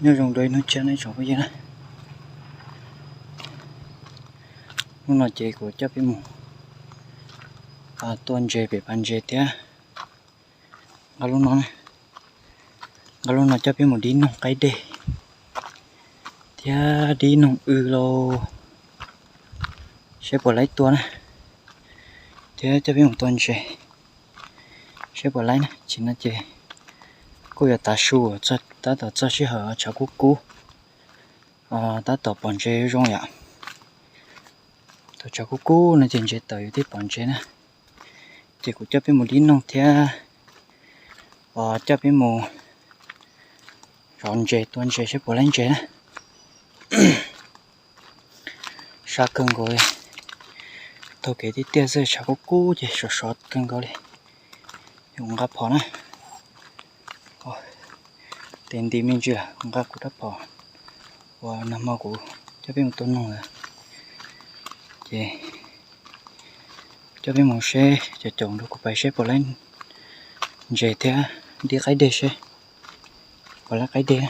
Nyob zoo dua ib hnub tshiab no ib tsoom phooj ywg na. Hnub no ces kuv coj peb mus tua ntses pem pas ntses thiab. Nqa lub no, nqa lub no coj peb mus dib noog qaib dej thiab dib noog w lauj, seb puas laib tua na, thiab coj peb mus tua ntses seb puas laib na. Tsis no ces kuj yuav tav su, tab tom txog sij hawm tshav kub kub, tab tom pom ntses zoo yom. Thaum tshav kub kub no ces ntses tawm yus thiaj pom ntses na. Ces kuv coj peb mus dib noog thiab coj peb mus zov ntses tua ntses seb puas laib ntses na. Sab kawg nkaus li, taug kev tiaj tiaj xwb tshav kub kub ces sov sov kawg nkaus li. Yuav nqa phom na, tes nti me ntsis lawm, nqa kuv rab phom uas nag hmo kuv coj peb mus tua noog lawm. Ces coj peb mus seb, caum caum nrog kuv pais seb puas laib ntses thiab dib qaib dej seb puas laib qaib dej.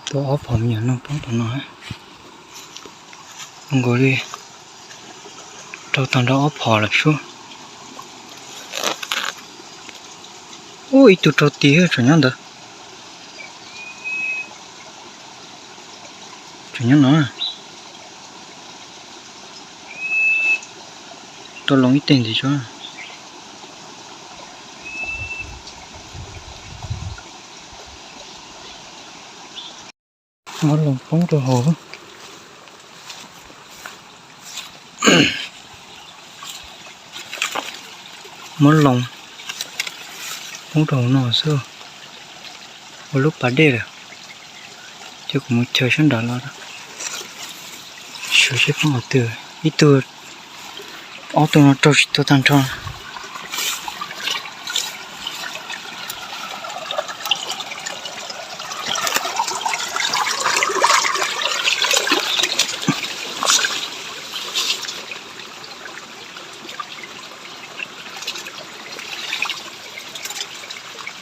Tua ob phom me nyuam noog poob rau no, nkaus li rau tag nrho ob phom lawm sub. Ub, ib tug rau tid tseem nyob ntawd. Tseem nyob no. Tua loo ib teg ntxiv tso. Muab loo poob rau hauv. Muab loo poob rau hauv no xwb. Ua lub pas dej lawm. Ces kuv mus chaw sab nram los, sawv seb poob qhov twg. Ib tug, ob tug no raug tsis tau tag nrho.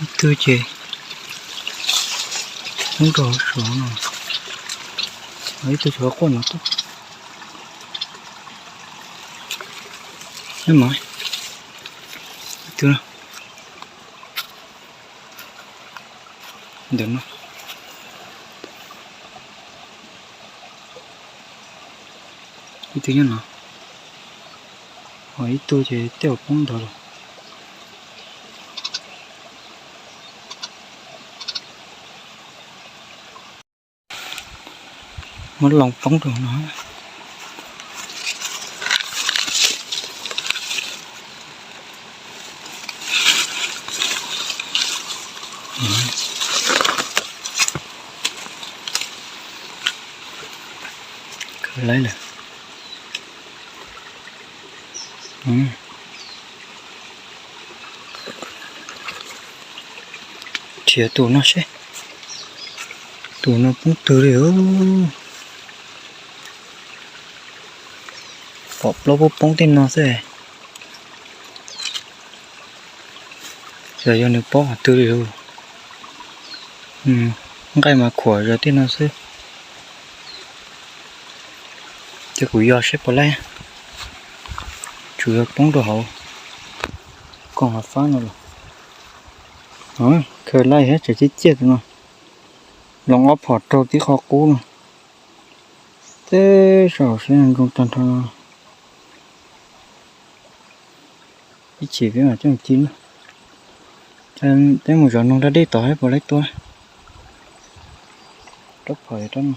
Ib tug ces poob rau hauv suav no, ib tug suav quaj no tuaj. Nyob no, ib tug no, ntawm no, ib tug nyob no, ho ib tug ces tej zaum poob ntawd lawm. Muab loo poob rau no. Khaws laib lawm. Nrhiav tus no seb, tus no poob twg li. Pom plaub poob poob tej no xwb. Xyov yog nws poob qhov twg li lauj. Nqaij mas khuam zom tej no xwb. Ces kuv yog seb puas laib, tsuas yog poob rau hauv koog hav fab no los. Khaws laib thiab tseem ciaj ciaj tus no. Loo ob phom raug tib qho qub no. Teb saum siab zoo tag nrho no. Ib chim peb mam coj ci na. Peb mus zov noog rau dej tod seb puas laib tua. Rab phom rab no.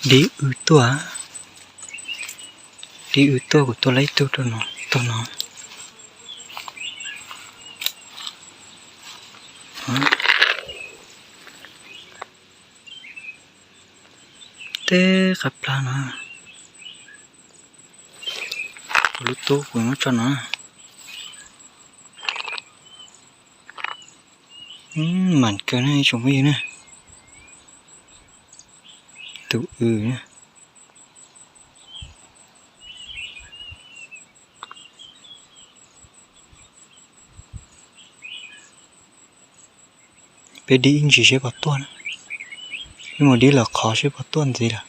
Dib w tuaj, dib w tuaj kuv tua laib ib tug rau no, tog no. Teb qab plab no. Kuv lub tub kuv muab tso no. Mam kawg na ib tsoom phooj ywg na. Tus w na. Peb dib ib ntsis seb puas tuaj na. Peb mus dib lawm qhov seb puas tuaj ntxiv lawm.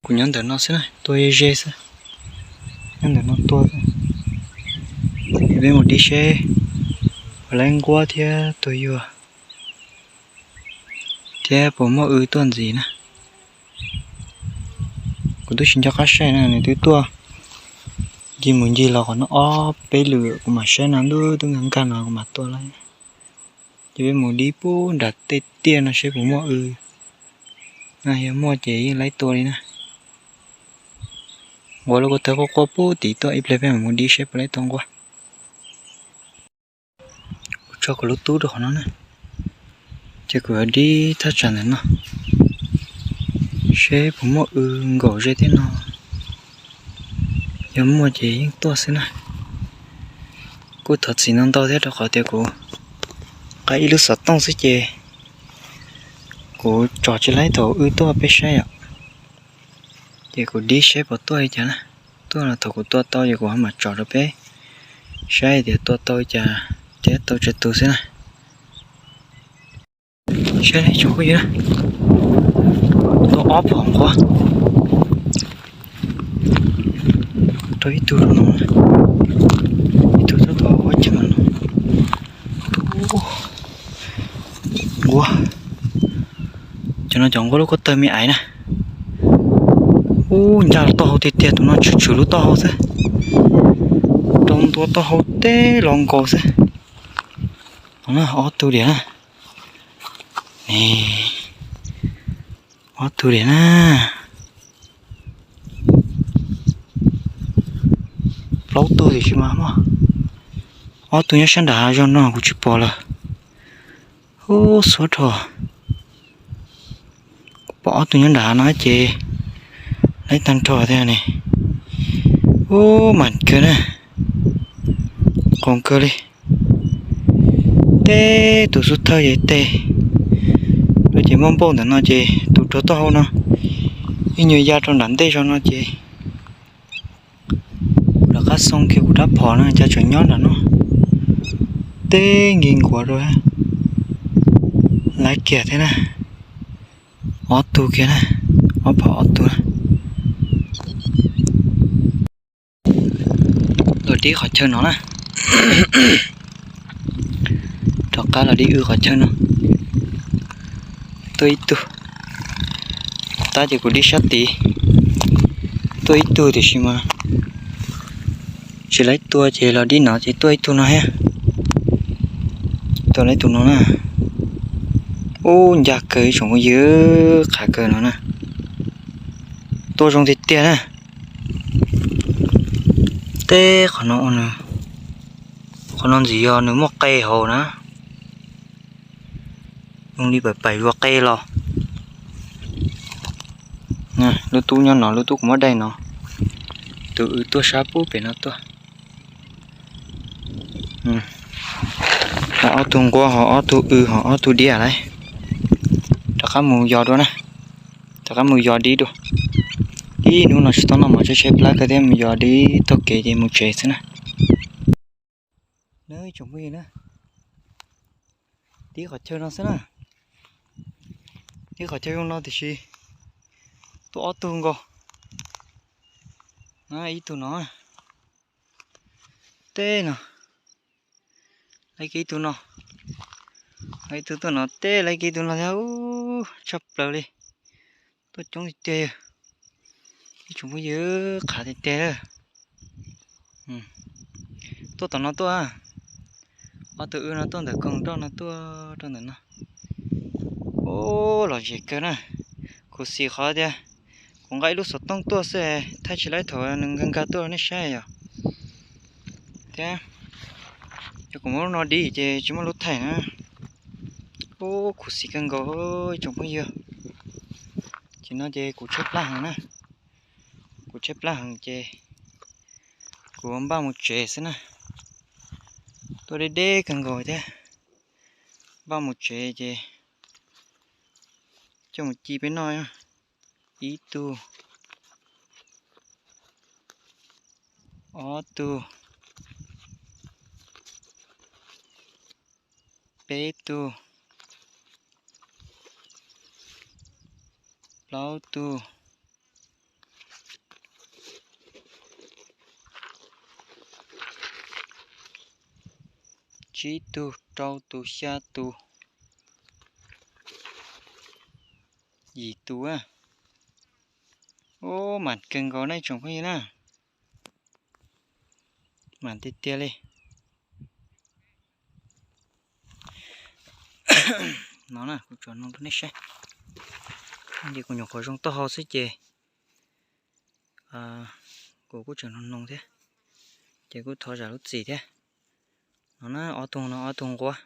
Kuv nyob ntawm no xwb na, tua ze ze xwb. Nyob ntawm no tua xwb. Peb mus dib seb puas laib nquab thiab tua yuag thiab puas muaj w tuaj ntxiv na. Kuv twb tsis nco qab saib na, nws twb tuaj ncig mus ncig los qhov no ob peb lwm, kuv mam saib no ntuj twb nkag nkag no kuv mam tua lawm. Ces peb mus dib pub nram tej tiaj no seb puas muaj w. Yog muaj ces yeej laib tua li na. Nquab lub ko taw quaj quaj pub tim tuaj, ib pliag peb mam mus dib seb puas laib tua nquab. Kuv tso kuv lub tub rau qhov no na, ces kuv yuav dib thaj tsam ntawm no seb puas muaj w nkaum ze thiab no. Yog muaj ces yeej tuaj xwb na. Kuj thov txim ntau ntau thiab rau qhov tias kuv nqa ib lub xov tooj xwb ces kuv tsom tsis laib thaum w tuaj peb saib yom. Ces kuv dib saib puas tuaj li cas na. Tuaj los thaum kuv tua tau ces kuv ho mam tsom rau peb saib tias tua tau li cas thiab tau tsawg tus xwb na. Saib tsoom phooj ywg na, tua ob phom nquab rau ib tug no, ib tug tab tom ua cheem no. Nquab, cov no cov nquab lub ko taw me aiv na. Ub, ncaj tau hau tiag tiag, tus no tshwm tshwm lub taub hau xwb. Rau ntua taub hau teb los nkaus xwb. Ob tug diam na. Ob tug diam na. Plaub tug tiam sis mas muaj ob tug nyob sab nram hav zoov no kuv tsis pom lawm. Ub, xuab dhau. Kuv pom ob tug nyob nram hav no ces laib tag nrho thiab ne. Ub, mas kawg na, qoos kawg li. Teb tus xub thawj ces tes, ces muaj npauj ntawm no ces tus rau taub hau no ib nyuag ya rau nram ntej zog no ces kuv rov qab xoo kiag kuv rab phom no cas tseem nyob nram no. Teb nki nkuav rau, laib kiag thiab na. Ob tug kiag na, ob phom ob tug na. Los dib qhov chaw no na. Rov qab los dib w qhov chaw no. Tuaj ib tug. Tab ces kuv dib sab tid. Tuaj ib tug tiam sis mas tsis laib tua ces los dib no ces tuaj ib tug no thiab. Tua laib tus no na. Ub, ncaj kawg ib tsoom phooj ywg, qhav kawg no na. Tuaj zoo tiag tiag na. Teb qhov no, qhov no ntxim yog nws muaj qe hauv na. Zoo li pais pais zuag qe los. Lub tub nyob no, lub tub kuv muab dai no. Tus w tuaj sab pub pem no tuaj. Ho ob tug nquab, ho ob tug w, ho ob tug diab lawm. Rov qab mus yos dua na. Rov qab mus yos dib dua. Ib hnub no tsis tau noj mov tshaib tshaib plab kawg thiab, mus yos dib taug kev ces mus tsev xwb na. Nawb ib tsoom phooj ywg na, dib qhov chaw no xwb na. Dib qhov chaw zoo no tiam sis tuaj ob tug nkaus. Ib tug no, teb no, laib kiag ib tug no, ib tug tuaj no, teb laib kiag ib tug no thiab. Ub, tshaj plaws li. Tuaj coob tiag tiag, ib tsoom phooj ywg, qhav tiag tiag. Tuaj tom no tuaj. Ob tug w no tuaj ntawm koog nroj no tuaj rau ntawm no. Ub, lom zem kawg na. Khuv xim qhov tias kuv nqa ib lub xov tooj tuaj xwb, thaij tsis laib thaum nws nkag nkag tuaj rau nej saib yom. Thiab yog kuv muab lub no dib ces tsis muaj lub thaij na. Ub, khuv xim kawg nkaus ib tsoom phooj ywg. Ces no ces kuv tshaib plab heev na. Kuv tshaib plab heev ces kuv npaj mus tsev xwb na. Tuaj deb deb kawg nkaus thiab. Npaj mus tsev ces coj mus ci peb noj. Ib tug, ob tug, Peb tug, plaub tug, tsib tug, rau tus, xya tus, yim tus. Ub, mam kawg nkaus na tsoom phooj ywg na. Mam tiag tiag li. No na, kuv tsuas noog rau nej saib. Ces kuv nyuam qhuav zoo taub hau xwb ces kuv kuj tseem noog noog thiab, ces kuj thov zam lub txim thiab. No na, ob tug no ob tug nquab,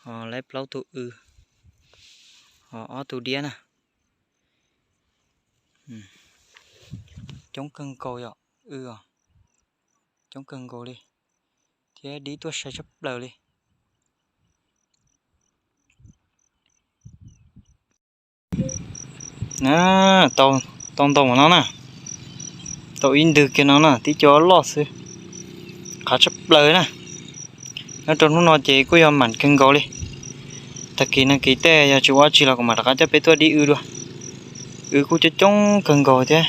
ho lawv plaub tug w, ho ob tug diab na. Coob kawg nkaus yom, w os, coob kawg nkaus li, thiab dib tuaj sai tshaj plaws li. Tau ntau mus no na, tau ib ntwg kiag no na, tib co loj xwb, qhav tshaj plaws na. Nyob rau hnub no ces kuj yog mam kawg nkaus li. Tag kis nag kis tej yog tsis ua dab tsi los kuv mam rov qab coj peb tuaj dib w dua. W kuj coob coob kawg nkaus thiab.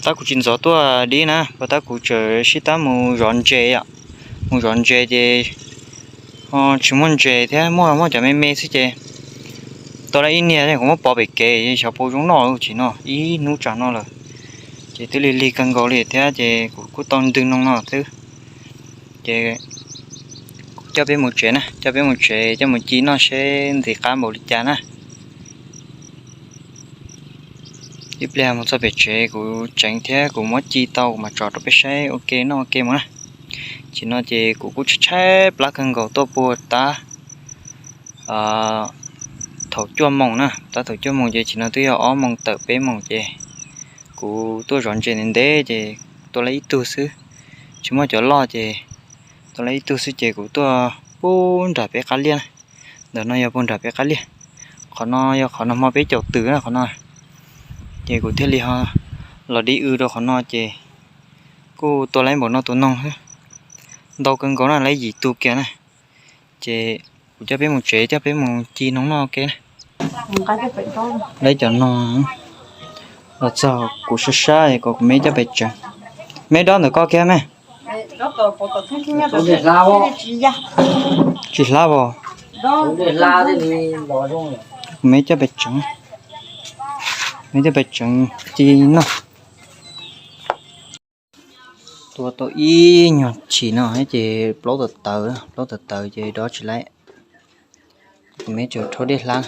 Tab kuv tsis ntxov tuaj dib na, tab kuv tseem sib tab mus zov ntses yom. Mus zov ntses ces tsis muaj ntses thiab, muaj muaj cov me me xwb ces tau lawm ib niag, kuv muab pov pem kev xyov puas zoo noj. Tsis noj, ib hnub tsam noj lawm. Ces twb lig lig kawg nkaus li thiab ces kuv kuj tau ntwg noog no xwb. Ces kuv coj peb mus tsev na, coj peb mus tsev coj mus ci noj seb ntxim qab npaum li cas na. Ib pliag mus txog pem tsev kuv tseev thiab kuv muab ci tau kuv mam tso rau peb saib ua ke noj ua ke mus na. Tsis no ces kuv kuj tshaib tshaib plab kawg nkaus tuaj puag tab thaum cuaj moos na, tab thaum cuaj moos ces tsis no twb yog ob moos tawm peb moos ces kuv tuaj zov ntses ntev ntev ces tua lawm ib tug xwb, tsis muaj cov loj ces tua lawm ib tug xwb ces kuv tuaj puag nram peb qab liaj na. Ntawm no yog puag nram peb qab liaj, qhov no yog qhov nag hmo peb caum twm na qhov no. Ces kuv thiaj li ho los dib w rau qhov no ces kuj tua lawm npaum no tus noog xwb, ntau kawg nkaus na, lawm yim tus kiag na. Ces kuv coj peb mus tsev, coj peb mus ci noog noj ua ke na. Lawv cov noog los txog kuv sab sab es kom kuv me coj pem tsev. Me dob ntawm koj kiag me. Tsis hlab os. Kuv me coj pem tsev, me coj pem tsev ci noj. Tua tau ib nyuag chim no ces plaub tawv tawv, plaub tawv tawv ces dob tsis laib. Kuv me tseem rhaub dej hlab,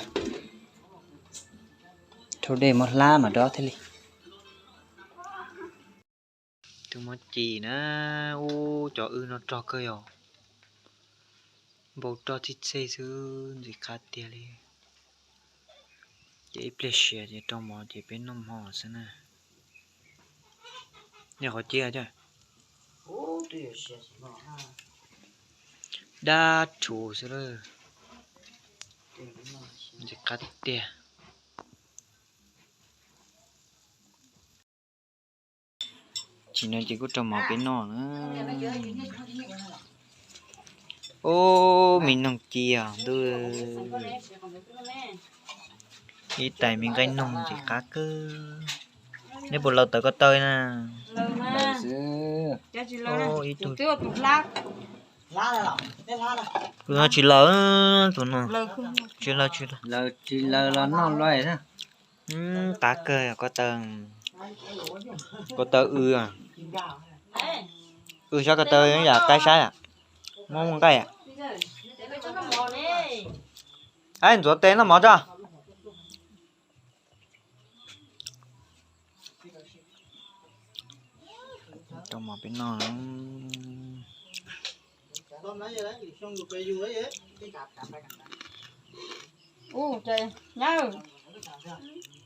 rhaub dej muab hlab mas dob thiaj li. Tus muab ci na, ub cov w no rog kawg yom, npau rog txij txej xwb, ntxim qab tiag li. Ces ib pliag siav ces rau mov ces peb noj hmo xwb na. Nej qhov ciab, dab rhuv xwb lawm, ntxim qab tiag. Tsis no ces kuj rau mov peb noj na. Ub, me noog ci os ntuj, ib tais me nqaij noog ntxim qab kawg. Nej puas laus tawv ko taw na? Ib tug, kuv no tsis laus, tus no tsis laus, tsis laus, tsis laus los noj luaj na. Qab kawg, ko taw w, w sab ko taw yam qaib saib, muaj muaj nqaij. Ntxuav tes noj mov tso. Rau mov peb noj.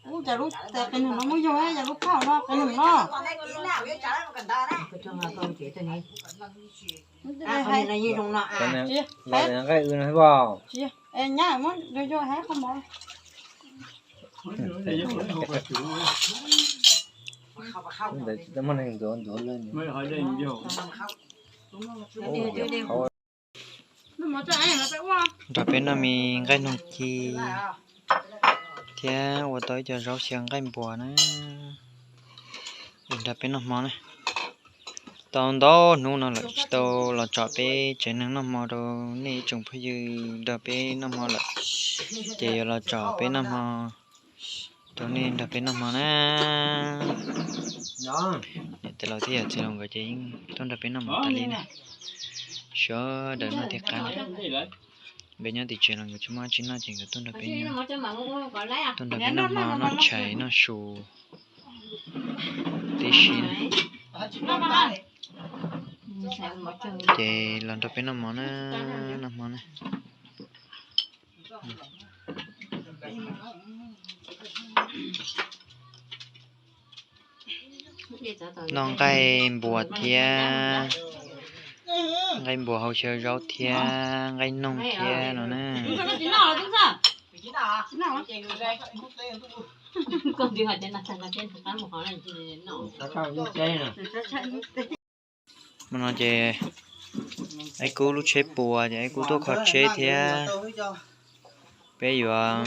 Ub, cas lub tes qis nug no muab yog, cas lub phauj no qis nug no. Nqaij w no hais as. Nyab muab yog yog hais qhov mov. Ntawd tsis tau muaj neeg ntxuav ntxuav li. Nrog peb noj me nqaij noog ci thiab ua tau ib co zaub xyaw nqaij npuas na. Nrog peb noj hmo na. Tau ntau hnub no lawm tsis tau los tsom peb tsev neeg noj hmo rau nej ib tsoom phooj ywg nrog peb noj hmo lawm, ces yuav los tsom peb noj hmo rau nej nrog peb noj hmo na. Niam tais laus thiab yawm txiv laus nkawd ces yeej tuaj nrog peb noj hmo tas li na. Sawv daws noj thiab qab na. Peb nyob tim tsev los nkawd tsis muaj dab tsi noj ces nkawd tuaj nrog peb, tuaj nrog peb noj hmo noj tshais noj su tib si na. Ces los nrog peb noj hmo na, noj hmo na. Noj nqaij npuas thiab, nqaij npuas hau xyaw zaub thiab nqaij noog thiab no na. Hmo no ces Aib Kub lub tsheb puas ces Aib Kub tuaj kho tsheb thiab. Peb yuav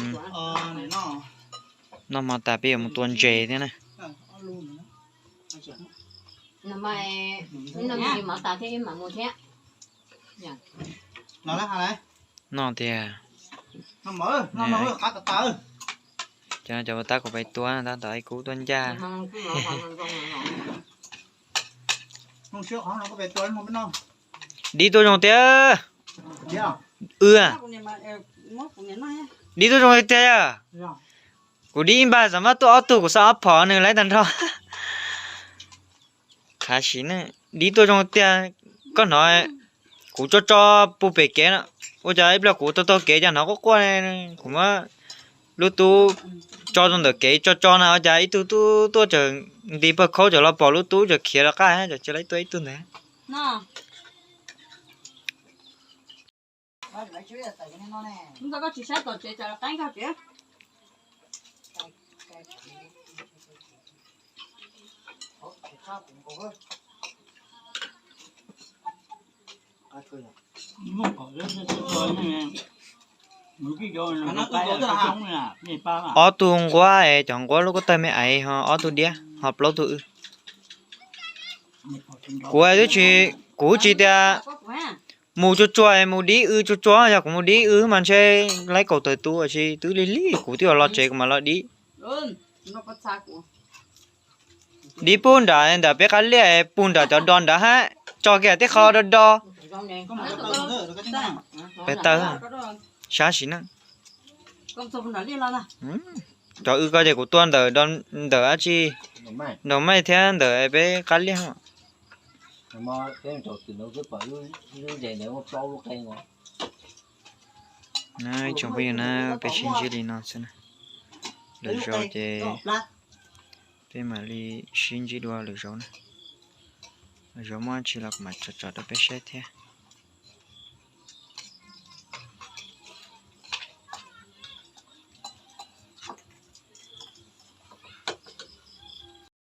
noj hmo tas peb yuav mus tua ntses thiab na. Noj tiag. Cov no cov ua tab kuv pais tua tab tom Aib Kub tuaj ncaj. Dib tuaj zoo tiag. Wb, dib tuaj zoo tiag. Kuv dib ib npag xav mas tuaj ob tug kuv xav ob phom nws lawv tag nrho. Qhav sim ne, dib tuaj zoo tiag. Koj hnov kuv tso tso puag pem kev no, ua cas ib pliag kuv taug taug kev cas hnov quaj quaj, kuv muab lub tub tso rau ntawm kev tso tso na ua cas ib tug tub tuaj txawm nti pawg khaub txawm los pom lub tub txawm khiav rov qab, txawm cia li tuaj ib tug ntawd. Ob tug nquab es cov nquab lub koj tawg me aiv ho ob tug diab ho plaub tug wb. Kuv twb tsis, kuv tsis tias mus tsuag tsuag es mus dib wb tsuag tsuag, yog kuv mus dib wb mas ntshe laib kaum tawm tus, tiam sis twb lig lig kuv twb yuav los tsev kuv mam los dib. Dib pug nram ntawm peb qab liaj, pug nram cov dos nrad hab, tso kiag tib qho do do. Peb tawg sab sim na. Cov wb ko ces kuv tua ntawm, ntawm dab tsi, nraum maij thiab ntawm peb qab liaj. Ib tsoom phooj ywg na, peb sib ntsib li no xwb na. Lwm zaus ces peb mam li sib ntsib dua lwm zaus na. Lwm zaus muaj tsi los kuv mam tsom tsom rau peb saib thiab.